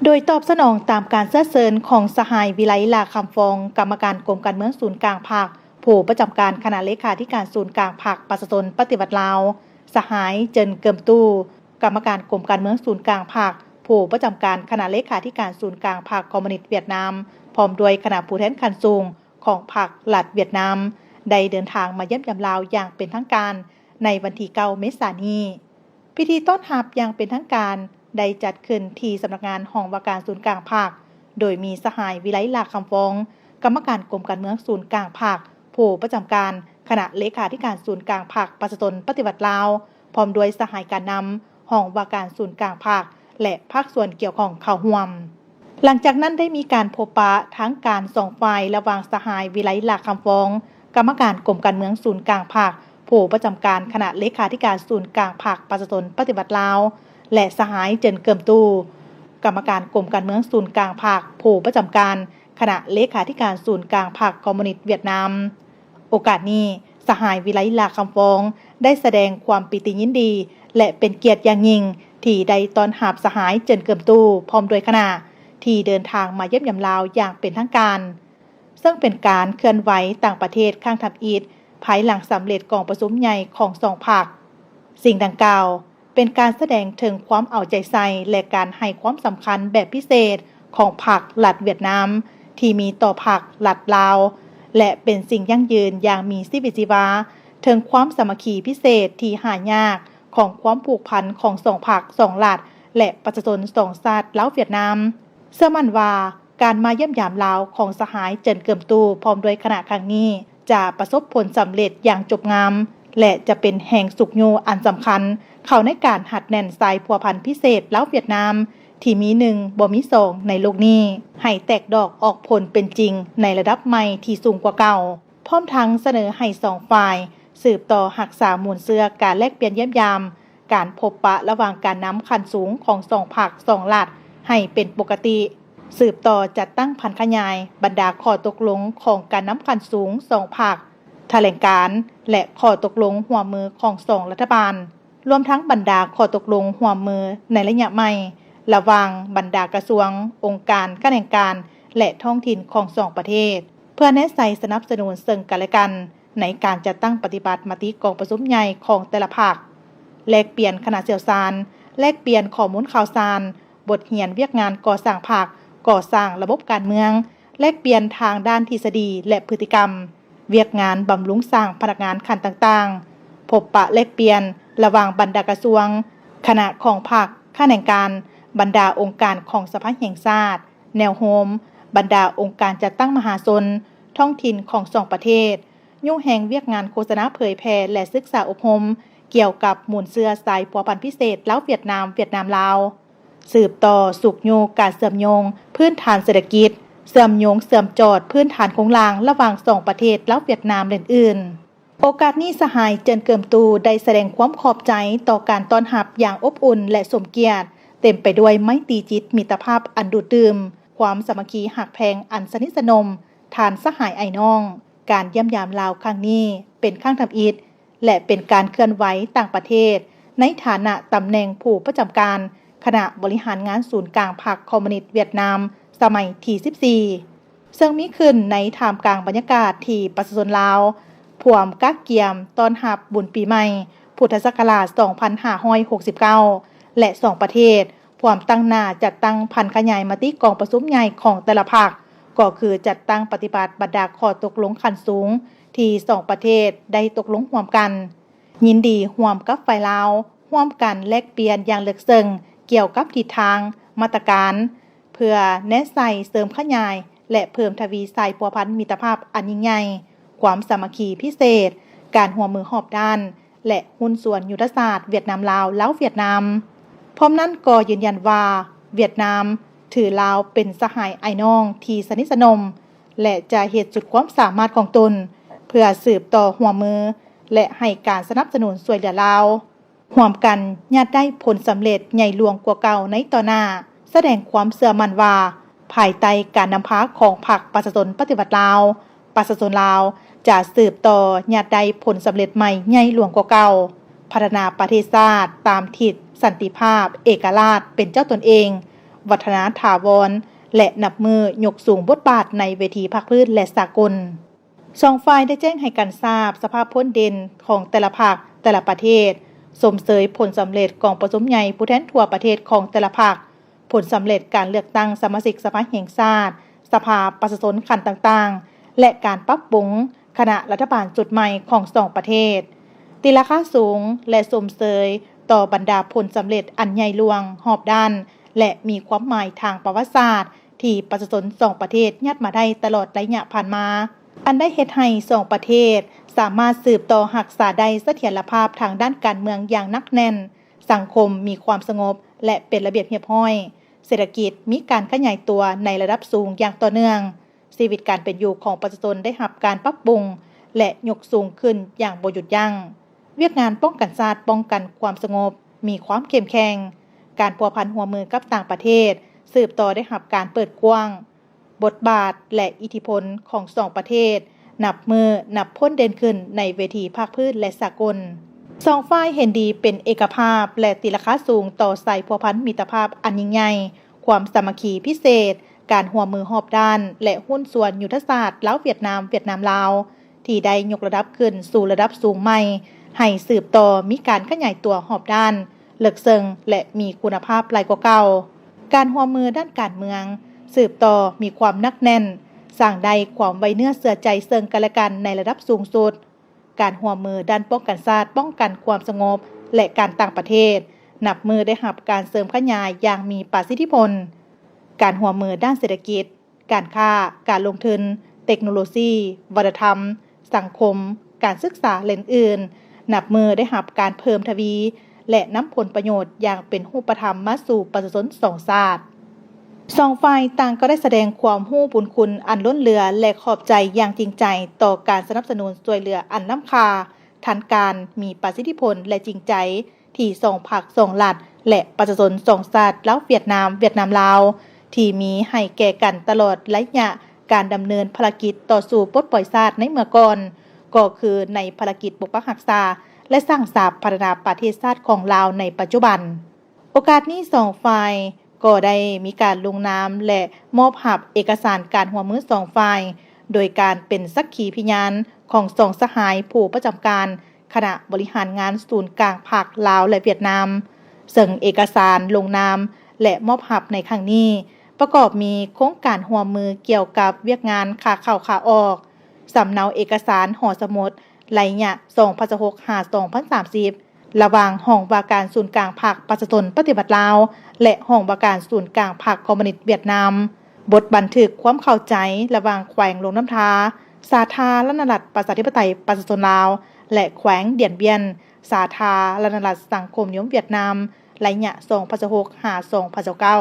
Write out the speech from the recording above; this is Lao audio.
ໂດຍຕອບສະໜອງຕາມການເຊື້ອເຊີນຂອງສະຫາຍ ວິໄລ ຫຼ້າຄຳຟອງ, ກຳມະການກົມການເມືອງສູນກາງພັກ, ຜູ້ປະຈຳການຄະນະເລຂາທິການສູນກາງພັກປະຊາຊົນປະຕິວັດລາວ, ສະຫາຍ ເຈີນ ເກີມຕູ້, ກຳມະການກົມການເມືອງສູນກາງພັກ, ຜູ້ປະຈຳການຄະນະເລຂາທິການສູນກາງພັກຄອມມູນິດຫວຽດນາມ, ພ້ອມດ້ວຍຄະນະຜູ້ແທນຂັ້ນສູງຂອງພັກລັດຫວຽດນາມ ໄດ້ເດີນທາງມາຢ້ຽມຢາມລາວຢ່າງເປັນທາງການໃນວັນທີເກົ້າ ເມສານີ້. ພິທີຕ້ອນຮັບຢ່າງເປັນທາງການໄດ້ຈັດຂຶ້ນທີ່ສຳນັກງານຫ້ອງວ່າການສູນກາງພັກ, ໂດຍມີສະຫາຍ ວິໄລ ຫຼ້າຄຳຟອງ, ກຳມະການກົມການເມືອງສູນກາງພັກ, ຜູ້ປະຈຳການຄະນະເລຂາທິການສູນກາງພັກປະຊາຊົນປະຕິວັດລາວ, ພ້ອມດ້ວຍສະຫາຍການນຳຫ້ອງວ່າການສູນກາງພັກ ແລະ ພາກສ່ວນກ່ຽວຂ້ອງເຂົ້າຮ່ວມ. ຫຼັງຈາກນັ້ນໄດ້ມີການພົບປະທາງການສອງຝ່າຍ ລະຫວ່າງສະຫາຍ ວິໄລ ຫຼ້າຄຳຟອງ, ກຳມະການກົມການເມືອງສູນກາງພັກ, ຜູ້ປະຈຳການຄະນະເລຂາທິການສູນກາງພັກປະຊາຊົນປະຕິວັດລາວ ແລະ ສະຫາຍ ເຈີນ ເກີມຕູ້, ກຳມະການກົມການເມືອງສູນກາງພັກ, ຜູ້ປະຈຳການຄະນະເລຂາທິການສູນກາງພັກຄອມມູນິດຫວຽດນາມ. ໂອກາດນີ້, ສະຫາຍ ວິໄລ ຫຼ້າຄຳຟອງ ໄດ້ສະແດງຄວາມປີຕິຍິນດີ ແລະ ເປັນກຽດຢ່າງຍິ່ງທີ່ໄດ້ຕ້ອນຮັບສະຫາຍ ເຈີນ ເກີມຕູ້ ພ້ອມດ້ວຍຄະນະ ທີ່ເດີນທາງມາຢ້ຽມຢາມລາວຢ່າງເປັນທາງການ, ເຊິ່ງເປັນການເຄື່ອນໄຫວຕ່າງປະເທດຄັ້ງທຳອິດ ພາຍຫຼັງສຳເລັດກອງປະຊຸມໃຫຍ່ຂອງສອງພັກ. ສິ່ງດັ່ງກ່າວ ເປັນການສະແດງເຖິງຄວາມເອົາໃຈໃສ່ ແລະ ການໃຫ້ຄວາມສຳຄັນແບບພິເສດຂອງພັກລັດຫວຽດນາມ ທີ່ມີຕໍ່ພັກລັດລາວ ແລະ ເປັນສິ່ງຢັ້ງຢືນຢ່າງມີຊີວິດຊີວາ ເຖິງຄວາມສາມັກຄີພິເສດທີ່ຫາຍາກຂອງຄວາມຜູກພັນຂອງສອງພັກ, ສອງລັດ ແລະ ປະຊາຊົນສອງຊາດລາວຫວຽດນາມ. ເຊື່ອໝັ້ນວ່າ ການມາຢ້ຽມຢາມລາວຂອງສະຫາຍ ເຈີນ ເກີມຕູ້ ພ້ອມດ້ວຍຄະນະຄັ້ງນີ້ ຈະປະສົບຜົນສຳເລັດຢ່າງຈົບງາມ ແລະ ຈະເປັນແຮງຊຸກຍູ້ອັນສຳຄັນເຂົ້າໃນການຮັດແໜ້ນສາຍພົວພັນພິເສດລາວຫວຽດນາມ ທີ່ມີໜຶ່ງບໍ່ມີສອງໃນໂລກນີ້ ໃຫ້ແຕກດອກອອກຜົນເປັນຈິງໃນລະດັບໃໝ່ທີ່ສູງກວ່າເກົ່າ, ພ້ອມທັງສະເໜີໃຫ້ສອງຝ່າຍສືບຕໍ່ຮັກສາມູນເຊື້ອການແລກປ່ຽນຢ້ຽມຢາມ, ການພົບປະລະຫວ່າງການນຳຂັ້ນສູງຂອງສອງພັກສອງລັດໃຫ້ເປັນປົກກະຕິ, ສືບຕໍ່ຈັດຕັ້ງຜັນຂະຫຍາຍບັນດາຂໍ້ຕົກລົງຂອງການນຳຂັ້ນສູງສອງພັກ, ຖະແຫຼງການ ແລະ ຂໍ້ຕົກລົງຮ່ວມມືຂອງສອງລັດຖະບານ, ລວມທັງບັນດາຂໍ້ຕົກລົງຮ່ວມມືໃນໄລຍະໃໝ່ ລະຫວ່າງບັນດາກະຊວງ, ອົງການ, ຂະແໜງການ ແລະ ທ້ອງຖິ່ນຂອງສອງປະເທດ, ເພື່ອແນໃສ່ສະໜັບສະໜູນເຊິ່ງກັນແລະກັນ ໃນການຈັດຕັ້ງປະຕິບັດມະຕິກອງປະຊຸມໃຫຍ່ຂອງແຕ່ລະພັກ, ແລກປ່ຽນຄະນະຊ່ຽວຊານ, ແລກປ່ຽນຂໍ້ມູນຂ່າວສານ, ບົດຮຽນວຽກງານກໍ່ສ້າງພັກ, ກໍ່ສ້າງລະບົບການເມືອງ, ແລກປ່ຽນທາງດ້ານທິດສະດີ ແລະ ພຶດຕິກຳ, ວຽກງານບຳລຸງສ້າງພະນັກງານຂັ້ນຕ່າງໆ, ພົບປະແລກປ່ຽນລະຫວ່າງບັນດາກະຊວງ, ຄະນະຂອງພັກ, ຂະແໜງການ, ບັນດາອົງການຂອງສະພາແຫ່ງຊາດ, ແນວໂຮມ, ບັນດາອົງການຈັດຕັ້ງມະຫາຊົນ, ທ້ອງຖິ່ນຂອງສອງປະເທດ, ຍູ້ແຮງວຽກງານໂຄສະນາເຜີຍແຜ່ ແລະ ສຶກສາອົບຮົມ ກ່ຽວກັບມູນເຊື້ອສາຍພົວພັນພິເສດລາວຫວຽດນາມ, ຫວຽດນາມ-ລາວ, ສືບຕໍ່ຊຸກຍູ້ການເຊື່ອມໂຍງພື້ນຖານເສດຖະກິດ, ເຊື່ອມໂຍງເຊື່ອມຈອດພື້ນຖານໂຄງລ່າງລະຫວ່າງສອງປະເທດລາວຫວຽດນາມ ແລະ ອື່ນໆ. ໂອກາດນີ້ ສະຫາຍ ເຈີນ ເກີມຕູ ໄດ້ສະແດງຄວາມຂອບໃຈຕໍ່ການຕ້ອນຮັບຢ່າງອົບອຸ່ນ ແລະ ສົມກຽດ, ເຕັມໄປດ້ວຍໄມຕີຈິດມິດຕະພາບອັນດູດດື່ມ, ຄວາມສາມັກຄີຮັກແພງອັນສະໜິດສະໜົມ, ທ່ານສະຫາຍອ້າຍນ້ອງ. ການຢ້ຽມຢາມລາວຄັ້ງນີ້ເປັນຄັ້ງທຳອິດ ແລະ ເປັນການເຄື່ອນໄຫວຕ່າງປະເທດ ໃນຖານະຕຳແໜ່ງຜູ້ປະຈຳການຄະນະບໍລິຫານງານສູນກາງພັກຄອມມູນິດຫວຽດນາມ ສະໄໝທີສິບສີ່ ເຊິ່ງມີຂຶ້ນໃນທ່າມກາງບັນຍາກາດທີ່ປະຊາຊົນລາວພວມກະກຽມຕ້ອນຮັບບຸນປີໃໝ່ພຸດທະສັກກະລາດສອງພັນຫ້າຮ້ອຍຫົກສິບເກົ້າ ແລະ ສອງປະເທດ ພວມຕັ້ງໜ້າຈັດຕັ້ງຜັນຂະຫຍາຍມະຕິກອງປະຊຸມໃຫຍ່ຂອງແຕ່ລະພັກ, ກໍຄືຈັດຕັ້ງປະຕິບັດບັນດາຂໍ້ຕົກລົງຂັ້ນສູງທີ່ສອງປະເທດໄດ້ຕົກລົງຮ່ວມກັນ, ຍິນດີຮ່ວມກັບຝ່າຍລາວ ຮ່ວມກັນແລກປ່ຽນຢ່າງເລິກເຊິ່ງກ່ຽວກັບທິດທາງ, ມາດຕະການ ເພື່ອແນໃສ່ເສີມຂະຫຍາຍ ແລະ ເພີ່ມທະວີສາຍພົວພັນມິດຕະພາບອັນຍິ່ງໃຫຍ່, ຄວາມສາມັກຄີພິເສດ, ການຮ່ວມມືຮອບດ້ານ ແລະ ຫຸ້ນສ່ວນຍຸດທະສາດຫວຽດນາມ-ລາວ, ລາວ-ຫວຽດນາມ. ພ້ອມນັ້ນກໍຢືນຢັນວ່າ ຫວຽດນາມຖືລາວເປັນສະຫາຍອ້າຍນ້ອງທີ່ສະໜິດສະໜົມ ແລະ ຈະເຮັດສຸດຄວາມສາມາດຂອງຕົນ ເພື່ອສືບຕໍ່ຮ່ວມມື ແລະ ໃຫ້ການສະໜັບສະໜູນຊ່ວຍເຫຼືອລາວ. ຮ່ວມກັນຍາດໄດ້ຜົນສຳເລັດໃຫຍ່ຫຼວງກວ່າເກົ່າໃນຕໍ່ໜ້າ, ສະແດງຄວາມເຊື່ອໝັ້ນວ່າ ພາຍໃຕ້ການນຳພາຂອງພັກປະຊາຊົນປະຕິວັດລາວ, ປະຊາຊົນລາວຈະສືບຕໍ່ຍາດໄດ້ຜົນສຳເລັດໃໝ່ໃຫຍ່ຫຼວງກວ່າເກົ່າ, ພັດທະນາປະເທດຊາດຕາມທິດສັນຕິພາບ, ເອກະລາດ, ເປັນເຈົ້າຕົນເອງ, ວັດທະນາຖາວອນ ແລະ ນັບມື້ຍົກສູງບົດບາດໃນເວທີພາກພື້ນ ແລະ ສາກົນ. ສອງຝ່າຍໄດ້ແຈ້ງໃຫ້ກັນຊາບສະພາບພົ້ນເດັ່ນຂອງແຕ່ລະພັກ, ແຕ່ລະປະເທດ, ຊົມເຊີຍຜົນສຳເລັດກອງປະຊຸມໃຫຍ່ຜູ້ແທນທົ່ວປະເທດຂອງແຕ່ລະພັກ, ຜົນສຳເລັດການເລືອກຕັ້ງສະມາຊິກສະພາແຫ່ງຊາດ, ສະພາປະຊາຊົນຂັ້ນຕ່າງໆ ແລະ ການປັບປຸງຄະນະລັດຖະບານຊຸດໃໝ່ຂອງສອງປະເທດ, ຕີລາຄາສູງ ແລະ ຊົມເຊີຍຕໍ່ບັນດາຜົນສຳເລັດອັນໃຫຍ່ຫຼວງຮອບດ້ານ ແລະ ມີຄວາມໝາຍທາງປະຫວັດສາດ ທີ່ປະຊາຊົນສອງປະເທດຍາດມາໄດ້ຕະຫຼອດໄລຍະຜ່ານມາ, ອັນໄດ້ເຮັດໃຫ້ສອງປະເທດສາມາດສືບຕໍ່ຮັກສາໄດ້ສະຖຽນລະພາບທາງດ້ານການເມືອງຢ່າງໜັກແໜ້ນ, ສັງຄົມມີຄວາມສະຫງົບ ແລະ ເປັນລະບຽບຮຽບຮ້ອຍ, ເສດຖະກິດມີການຂະຫຍາຍຕົວໃນລະດັບສູງຢ່າງຕໍ່ເນື່ອງ, ຊີວິດການເປັນຢູ່ຂອງປະຊາຊົນໄດ້ຮັບການປັບປຸງ ແລະ ຍົກສູງຂຶ້ນຢ່າງບໍ່ຢຸດຢັ້ງ. ວຽກງານປ້ອງກັນຊາດ, ປ້ອງກັນຄວາມສະຫງົບມີຄວາມເຂັ້ມແຂງ, ການພົວພັນຮ່ວມມືກັບຕ່າງປະເທດ ສືບຕໍ່ໄດ້ຮັບການເປີດກວ້າງ, ບົດບາດ ແລະ ອິດທິພົນຂອງສອງປະເທດ ນັບມື້ນັບພົ້ນເດັ່ນຂຶ້ນໃນເວທີພາກພື້ນ ແລະ ສາກົນ. ສອງຝ່າຍເຫັນດີເປັນເອກະພາບ ແລະ ຕີລາຄາສູງຕໍ່ສາຍພົວພັນມິດຕະພາບອັນຍິ່ງໃຫຍ່, ຄວາມສາມັກຄີພິເສດ, ການຮ່ວມມືຮອບດ້ານ ແລະ ຫຸ້ນສ່ວນຍຸດທະສາດລາວ-ຫວຽດນາມ, ຫວຽດນາມ-ລາວ ທີ່ໄດ້ຍົກລະດັບຂຶ້ນສູ່ລະດັບສູງໃໝ່, ໃຫ້ສືບຕໍ່ມີການຂະຫຍາຍຕົວຮອບດ້ານ, ເລິກເຊິ່ງ ແລະ ມີຄຸນນະພາບຫຼາຍກວ່າເກົ່າ. ການຮ່ວມມືດ້ານການເມືອງ ສືບຕໍ່ມີຄວາມໜັກແໜ້ນ, ສ້າງໄດ້ຄວາມໄວ້ເນື້ອເຊື່ອໃຈເຊິ່ງກັນແລະກັນໃນລະດັບສູງສຸດ. ການຮ່ວມມືດ້ານປ້ອງກັນຊາດ, ປ້ອງກັນຄວາມສະຫງົບ ແລະ ການຕ່າງປະເທດ ນັບມື້ໄດ້ຮັບການເສີມຂະຫຍາຍຢ່າງມີປະສິດທິຜົນ. ການຮ່ວມມືດ້ານເສດຖະກິດ, ການຄ້າ, ການລົງທຶນ, ເຕັກໂນໂລຊີ, ວັດທະນະທຳ, ສັງຄົມ, ການສຶກສາ ແລະ ອື່ນໆ ນັບມື້ໄດ້ຮັບການເພີ່ມທະວີ ແລະ ນຳຜົນປະໂຫຍດຢ່າງເປັນຮູບປະທຳມາສູ່ປະຊາຊົນສອງຊາດ. ສອງຝ່າຍຕ່າງກໍໄດ້ສະແດງຄວາມຮູ້ບຸນຄຸນອັນລົ້ນເຫຼືອ ແລະ ຂອບໃຈຢ່າງຈິງໃຈຕໍ່ການສະໜັບສະໜູນຊ່ວຍເຫຼືອອັນລ້ຳຄ່າ, ທັນການ, ມີປະສິດທິຜົນ ແລະ ຈິງໃຈ ທີ່ສອງພັກສອງລັດ ແລະ ປະຊາຊົນສອງຊາດ ລາວ-ຫວຽດນາມ, ຫວຽດນາມ-ລາວ ທີ່ມີໃຫ້ແກ່ກັນຕະຫຼອດໄລຍະການດຳເນີນພາລະກິດຕໍ່ສູ້ປົດປ່ອຍຊາດໃນເມື່ອກ່ອນ, ກໍຄືໃນພາລະກິດປົກປັກຮັກສາ ແລະ ສ້າງສາພັດທະນາປະເທດຊາດຂອງລາວໃນປັດຈຸບັນ. ໂອກາດນີ້ສອງຝ່າຍກໍໄດ້ມີການລົງນາມ ແລະ ມອບຮັບເອກະສານການຮ່ວມມືສອງຝ່າຍ ໂດຍການເປັນສັກຂີພິຍານຂອງສອງສະຫາຍຜູ້ປະຈຳການຄະນະບໍລິຫານງານສູນກາງພັກລາວ ແລະ ຫວຽດນາມ, ເຊິ່ງເອກະສານລົງນາມ ແລະ ມອບຮັບໃນຄັ້ງນີ້ ປະກອບມີໂຄງການຮ່ວມມືກ່ຽວກັບວຽກງານຂາເຂົ້າຂາອອກ, ສຳເນົາເອກະສານຫໍສະໝຸດໄລຍະສອງພັນຊາວຫົກ ຫາ ສອງພັນສາມສິບ ລະຫວ່າງຫ້ອງວ່າການສູນກາງພັກປະຊາຊົນປະຕິວັດລາວ ແລະ ຫ້ອງວ່າການສູນກາງພັກຄອມມູນິດຫວຽດນາມ, ບົດບັນທຶກຄວາມເຂົ້າໃຈລະຫວ່າງແຂວງຫຼວງນ້ຳທາ ສາທາລະນະລັດປະຊາທິປະໄຕປະຊາຊົນລາວ ແລະ ແຂວງດຽນບຽນ ສາທາລະນະລັດສັງຄົມນິຍົມຫວຽດນາມ ໄລຍະສອງພັນຊາວຫົກ ຫາ ສອງພັນຊາວເກົ້າ.